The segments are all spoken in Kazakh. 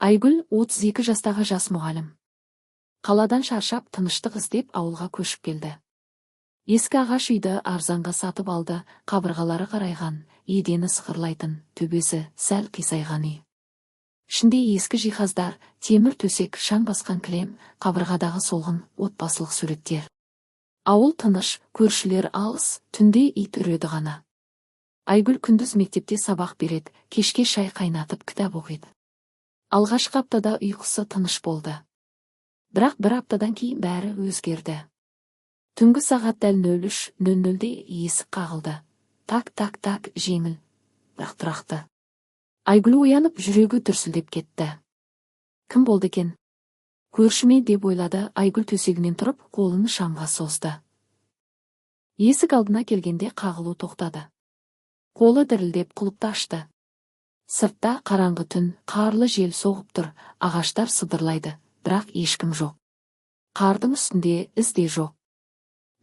Айгүл 32 жастағы жас мұғалім. Қаладан шаршап, тыныштық іздеп, ауылға көшіп келді. Ескі ағаш үйді арзанға сатып алды. Қабырғалары қарайған, едені сықырлайтын, төбесі сәл қисайған үй. Ішінде ескі жиһаздар, темір төсек, шаң басқан кілем, қабырғадағы солғын отбасылық суреттер. Ауыл тыныш, көршілер алыс, түнде ит үреді ғана. Айгүл күндіз мектепте сабақ береді, кешке шай қайнатып, кітап оқиды. Алғашқы аптада ұйқысы тыныш болды. Бірақ бір аптадан кейін бәрі өзгерді. Түнгі сағат дәл 03:00-де есік қағылды. Так, так, так, жеңіл, бірақ тұрақты. Айгүл оянып, жүрегі дүрсілдеп кетті. Кім болды екен? Көрші ме, деп ойлады Айгүл. Төсегінен тұрып, қолын шамға созды. Есік алдына келгенде қағылу тоқтады. Қолы дірілдеп, құлыпты ашты. Сыртта қараңғы түн, қарлы жел соғып тұр, ағаштар сыбырлайды, бірақ ешкім жоқ. Қардың үстінде із де жоқ.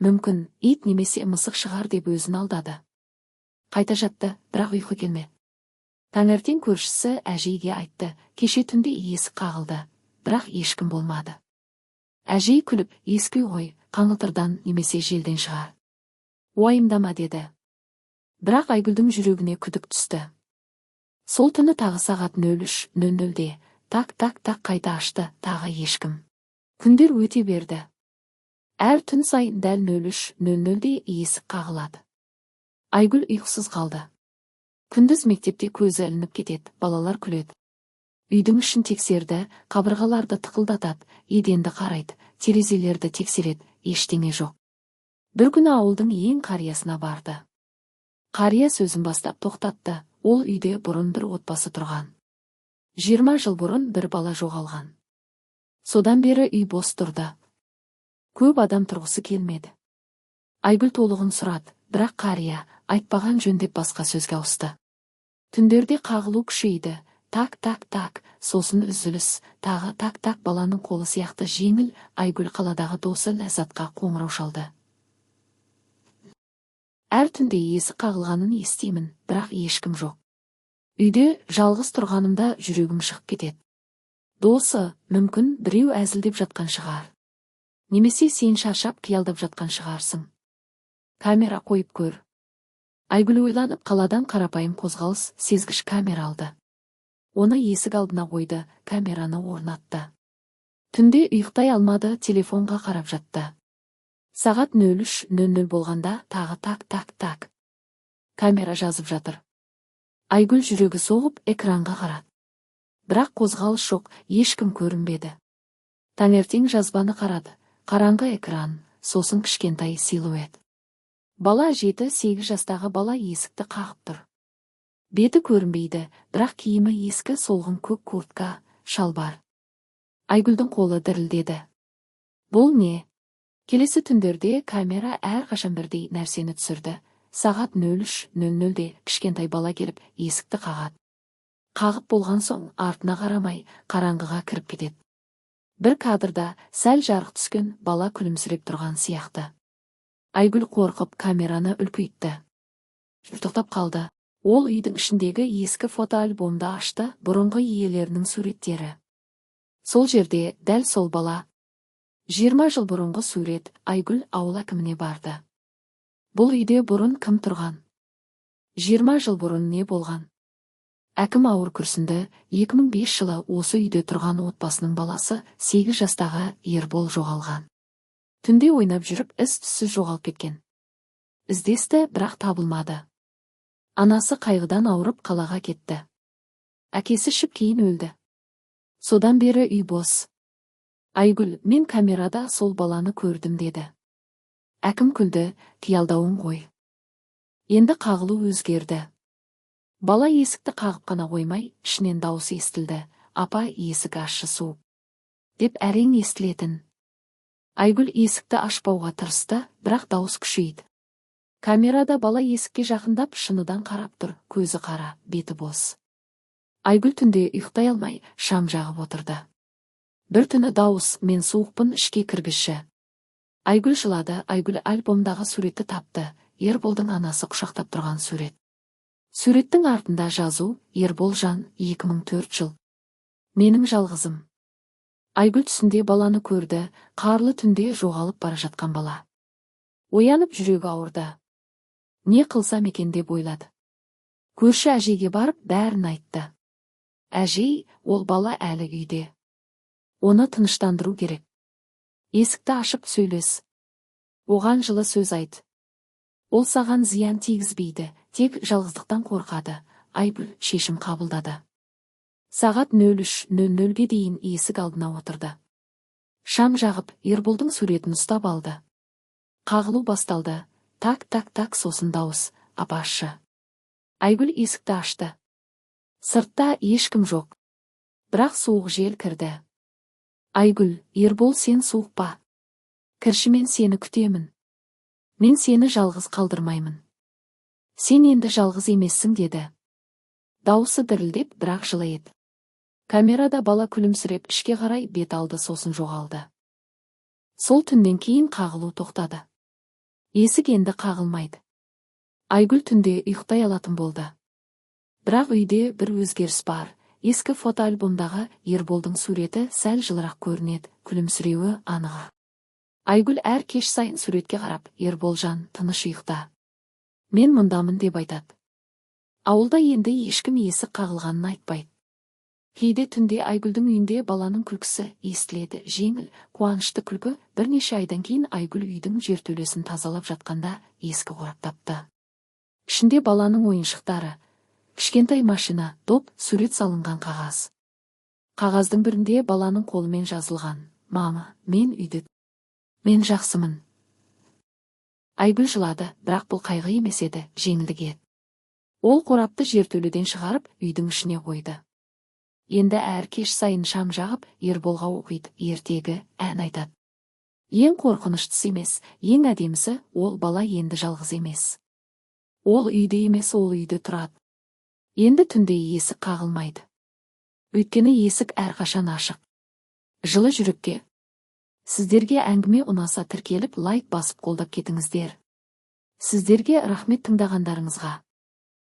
Мүмкін, ит немесе мысық шығар, деп өзін алдады. Қайта жатты, бірақ ұйқы келмеді. Таңертең көршісі әжейге айтты: «Кеше түнде есік қағылды, бірақ ешкім болмады». Әжей күліп, «Ескі үй ғой, қаңылтырдан немесе желден шығар, уайымдама», – деді. Бірақ Айгүлдің жүрегіне күдік түсті. Сол түні тағы сағат 03:00-де так, так, так. Қайта ашты, тағы ешкім. Күндер өте берді. Әр түн сайын дәл 03:00-де есік қағылады. Айгүл ұйқысыз қалды. Күндіз мектепте көзі ілініп кетеді, балалар күледі. Үйдің ішін тексерді, қабырғаларды тықылдатады, еденді қарайды, терезелерді тексереді, ештеңе жоқ. Бір күні ауылдың ең қариясына барды. Қария сөзін бастап тоқтатты: «Ол үйде бұрын бір отбасы тұрған. 20 жыл бұрын бір бала жоғалған. Содан бері үй бос тұрды. Көп адам тұрғысы келмеді». Айгүл толығын сұрады, бірақ қария айтпаған жөн деп, басқа сөзге ауысты. Түндерде қағылу күшейді: так, так, так, сосын үзіліс, тағы так, так, баланың қолы сияқты жеңіл. Айгүл қаладағы досы Ләззатқа қоңырау шалды: «Әр түнде есік қағылғанын естимін, бірақ ешкім жоқ. Үйде жалғыз тұрғанымда жүрегім шығып кетеді». Досы: «Мүмкін, біреу әзілдеп жатқан шығар. Немесе сен шаршап, қиялдап жатқан шығарсың. Камера қойып көр». Айгүл ойланып, қаладан қарапайым қозғалыс сезгіш камера алды. Оны есік алдына қойды, камераны орнатты. Түнде ұйықтай алмады, телефонға қарап жатты. Сағат 03:00 болғанда тағы так, так, так. Камера жазып жатыр. Айгүл жүрегі соғып, экранға қарады. Бірақ қозғалыс жоқ, ешкім көрінбеді. Таңертең жазбаны қарады. Қараңғы экран, сосын кішкентай силуэт. Бала, 7-8 жастағы бала есікті қағып тұр. Беті көрінбейді, бірақ киімі ескі, солғын көк куртка, шалбар. Айгүлдің қолы дірілдеді. Бұл не? Келесі түндерде камера әрқашан бірдей нәрсені түсірді. Сағат 03:00-де кішкентай бала келіп, есікті қағады. Қағып болған соң артына қарамай, қараңғыға кіріп кетеді. Бір кадрда сәл жарық түскен, бала күлімсіреп тұрған сияқты. Айгүл қорқып, камераны үлкейтті. Тоқтап қалды. Ол үйдің ішіндегі ескі фотоальбомды ашты, бұрынғы иелерінің суреттері. Сол жерде дәл сол бала. 20 жыл бұрынғы сурет. Айгүл ауыл әкіміне барды. «Бұл үйде бұрын кім тұрған? 20 жыл бұрын не болған?» Әкім ауыр күрсінді: «2005 жылы осы үйде тұрған отбасының баласы, 8 жастағы Ербол жоғалған. Түнде ойнап жүріп, із түссіз жоғалып кеткен. Іздесті, бірақ табылмады. Анасы қайғыдан ауырып, қалаға кетті. Әкесі ішіп, кейін өлді. Содан бері үй бос». Айгүл: «Мен камерада сол баланы көрдім», – деді. Әкім күлді: «Қиялдауың ғой». Енді қағылу өзгерді. Бала есікті қағып қана қоймай, ішінен дауыс естілді: «Апа, есік ашшы, суық», – деп әрең естілетін. Айгүл есікті ашпауға тырысты, бірақ дауыс күшейді. Камерада бала есікке жақындап, шыныдан қарап тұр, көзі қара, беті бос. Айгүл түнде ұйықтай алмай, шам жағып отырды. Бір түні дауыс: «Мен суықпын, ішке кіргізші». Айгүл жылады. Айгүл альбомдағы суретті тапты, Ерболдың анасы құшақтап тұрған сурет. Суреттің артында жазу: Ербол Жан, 2004 жыл. Менің жалғызым. Айгүл түсінде баланы көрді, қарлы түнде жоғалып бара жатқан бала. Оянып, жүрегі ауырды. Не қылсам екен деп ойлады. Көрші әжейге барып, бәрін айтты. Әжей, ол бала әлі үйде. Оны тыныштандыру керек. Есікті ашып сөйлес. Оған жылы сөз айт. Ол саған зиян тигізбейді, тек жалғыздықтан қорқады. Айгүл шешім қабылдады. Сағат 03:00-ге дейін есік алдына отырды. Шам жағып, Ерболдың суретін ұстап алды. Қағылу басталды. Так, так, так, сосын дауыс: «Апашы». Айгүл есікті ашты. Сыртта ешкім жоқ. Бірақ суық жел кірді. Айгүл: «Ербол, сен суық па? Кірші, мен сені күтемін. Мен сені жалғыз қалдырмаймын. Сен енді жалғыз емессің», — деді. Дауысы дірілдеп, бірақ жылы еді. Камерада бала күлімсіреп ішке қарай бет алды, сосын жоғалды. Сол түннен кейін қағылу тоқтады. Есік енді қағылмайды. Айгүл түнде ұйықтай алатын болды. Бірақ үйде бір өзгеріс бар. Ескі фотоальбомдағы Ерболдың суреті сәл жылырақ көрінеді, күлімсіреуі анығы. Айгүл әр кеш сайын суретке қарап: «Ерболжан, тыныш ұйықта. Мен мұндамын», — деп айтады. Ауылда енді ешкім есік қағылғанын айтпайды. Кейде түнде Айгүлдің үйінде баланың күлкісі естіледі, жеңіл, қуанышты күлкі. Бірнеше айдан кейін Айгүл үйдің жертөлесін тазалап жатқанда ескі қорап тапты. Ішінде баланың ойыншықтары: кішкентай машина, доп, сурет салынған қағаз. Қағаздың бірінде баланың қолымен жазылған: «Мама, мен үйде. Мен жақсымын». Айгүл жылады, бірақ бұл қайғы емес еді, жеңілдік еді. Ол қорапты жертөледен шығарып, үйдің ішіне қойды. Енді әр кеш сайын шам жағып, Ерболға оқиды ертегі, ән айтады. Ең қорқыныштысы емес, ең әдемісі: ол бала енді жалғыз емес. Ол үйде емес, ол үйде тұрады. Енді түнде есік қағылмайды. Өйткені есік әрқашан ашық. Жылы жүрекке. Сіздерге әңгіме ұнаса, тіркеліп, лайк басып, қолдап кетіңіздер. Сіздерге рахмет тыңдағандарыңызға.